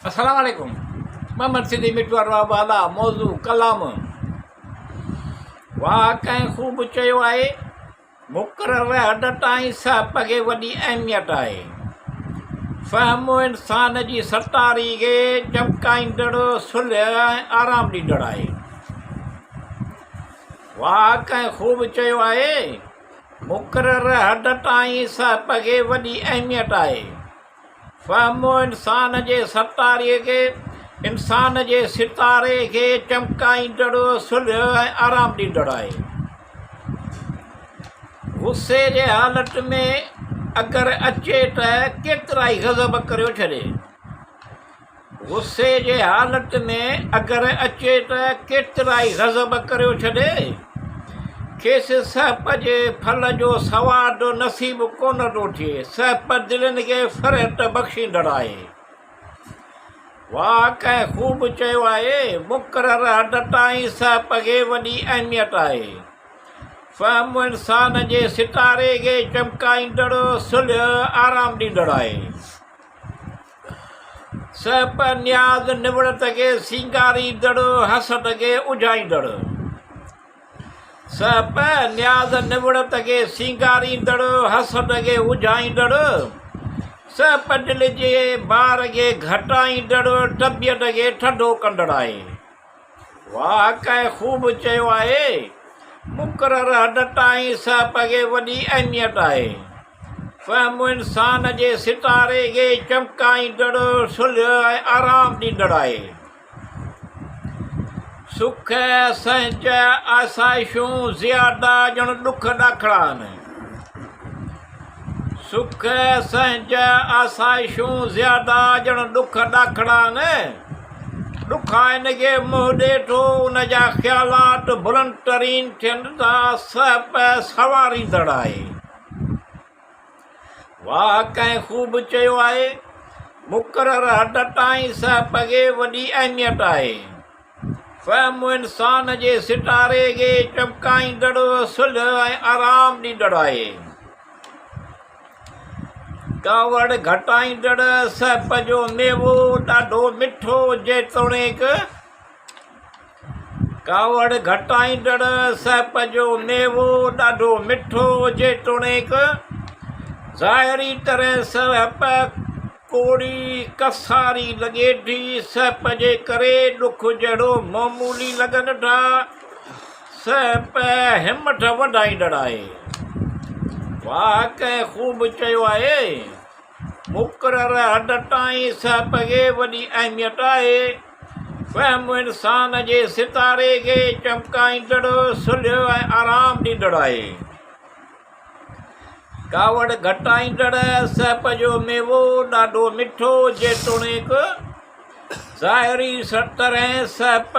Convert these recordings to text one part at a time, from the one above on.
السلام عليڪم محمد سنڌي مٺو ارباب والا موضوع ڪلام واهه ڪنهن خوب چيو آهي مقرر حد تائين سهپ کي وڏي اهميت آهي فهم انسان جي ستاري کي چمڪائيندڙ صلح ۽ آرام ڏيندڙ آهي واهه ڪنهن خوب چيو آهي مقرر حد تائين سهپ کي وڏي اهميت آهي فهم انسان جي ستاري کي انسان جي ستاري کي چمڪائيندڙ، صلح ۽ آرام ڏيندڙ آهي. غصي جي حالت ۾ اگر اچي ته ڪيترائي غضب ڪريو ڇڏي. غصي جي حالت ۾ اگر اچي ته ڪيترائي غضب ڪريو ڇڏي. کيس سهپ جي ڦل جو سواد نصيب ڪونه ٿو ٿئي. سهپ دلين کي فرحت بخشيندڙ آهي. واهه ڪنهن خوب چيو آهي، مقرر حد تائين سهپ کي وڏي اهميت آهي. فهم انسان جي ستاري کي چمڪائيندڙ، صلح، آرام ڏيندڙ آهي. سهپ نياز نوڙت کي سينگاريندڙ، حسد کي اجهائيندڙ. سهپ نياز نوڙت کي سينگاريندڙ، حسد کي اجهائيندڙ. سهپ دل جي بار کي گهٽائيندڙ، طبيعت کي ٿڌو ڪندڙ آهي. واهه ڪنهن خوب چيو آهي، مقرر حد تائين سهپ کي وڏي اهميت آهي. فهم انسان جي ستاري کي چمڪائيندڙ، صلح ۽ آرام ڏيندڙ آهي. سک، سهنج، آسائشون زياده ڄڻ ڏک ڏاکڙا آهن. سک، سهنج، آسائشون زياده ڄڻ ڏک ڏاکڙا آهن. ڏکائن کي منهن ڏئي ٿو، ان جا خيالات بلند ترين ٿين ٿا، سهپ سنواريندڙ آهي. واهه ڪنهن خوب چيو آهي، مقرر حد تائين سهپ کي وڏي اهميت آهي. فهم انسان جي ستاري کي چمڪائيندڙ، صلح ۽ آرام ڏيندڙ آهي. ڪاوڙ گهٽائيندڙ سهپ جو ميوو ڏاڍو مٺو جيتوڻيڪ ڪاوڙ گهٽائيندڙ سهپ جو ميوو ڏاڍو مٺو جيتوڻيڪ ظاهري طرح سهپ ڪوڙي ڪساري لڳي ٿي، سهپ جي ڪري ڏک جهڙو معمولي لڳن ٿا. سهپ همٿ وڌائيندڙ آهي. واهه ڪنهن خوب چيو آهي. مقرر حد تائين سهپ کي وڏي اهميت آهي. فهم انسان جي ستاري کي چمڪائيندڙ، صلح ۽ آرام ڏيندڙ آهي. ڪاوڙ گهٽائيندڙ سهپ جو ميوو ڏاڍو مٺو، جيتوڻيڪ ظاهري طرح سهپ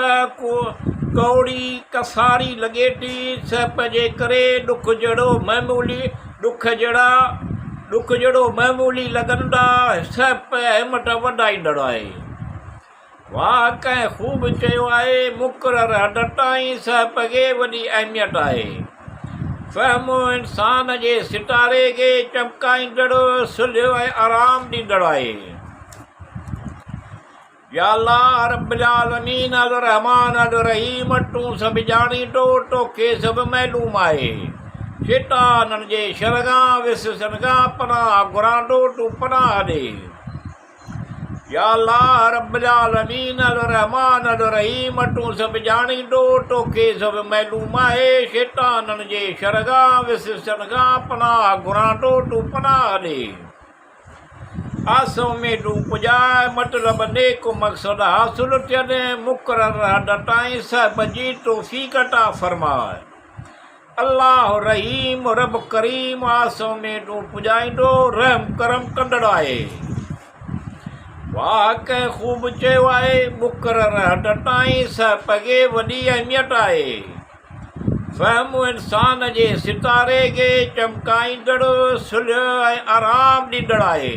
ڪؤڙي ڪساري لڳي ٿي. سهپ جي ڪري ڏک جهڙو معمولي ڏک جهڙا ڏک جهڙو معمولي لڳن ٿا. سهپ همت وڌائيندڙ آهي. واهه ڪنهن خوب چيو آهي، مقرر حد تائين سهپ کي وڏي اهميت آهي. فهم انسان جي ستاري کي چمڪائيندڙ، صلح ۽ آرام ڏيندڙ آهي. يا الله رب العالمين الرحمٰن الرحيم تون سڀ ڄاڻين ٿو توکي سڀ معلوم آهي شيطانن جي شر کان وسوسن کان پناهه گهران ٿو تون پناهه ڏي يا الله رب العالمين الرحمٰن الرحيم تون سڀ ڄاڻين ٿو توکي سڀ معلوم آهي شيطانن جي شر کان وسوسن کان پناهه گهران ٿو تون پناهه ڏي. آس اميدون پڄائي، مطلب نيڪ مقصد حاصل ٿين، مقرر حد تائين صحب جي توفيق عطا فرماء. الله رحيم رب ڪريم آس اميدون پڄائيندو، رحم ڪرم ڪندڙ آهي. واهه ڪنهن خوب چيو آهي، مقرر حد تائين صحب کي وڏي اهميت آهي. فهم انسان جي ستاري کي چمڪائيندڙ، صلح ۽ آرام ڏيندڙ آهي.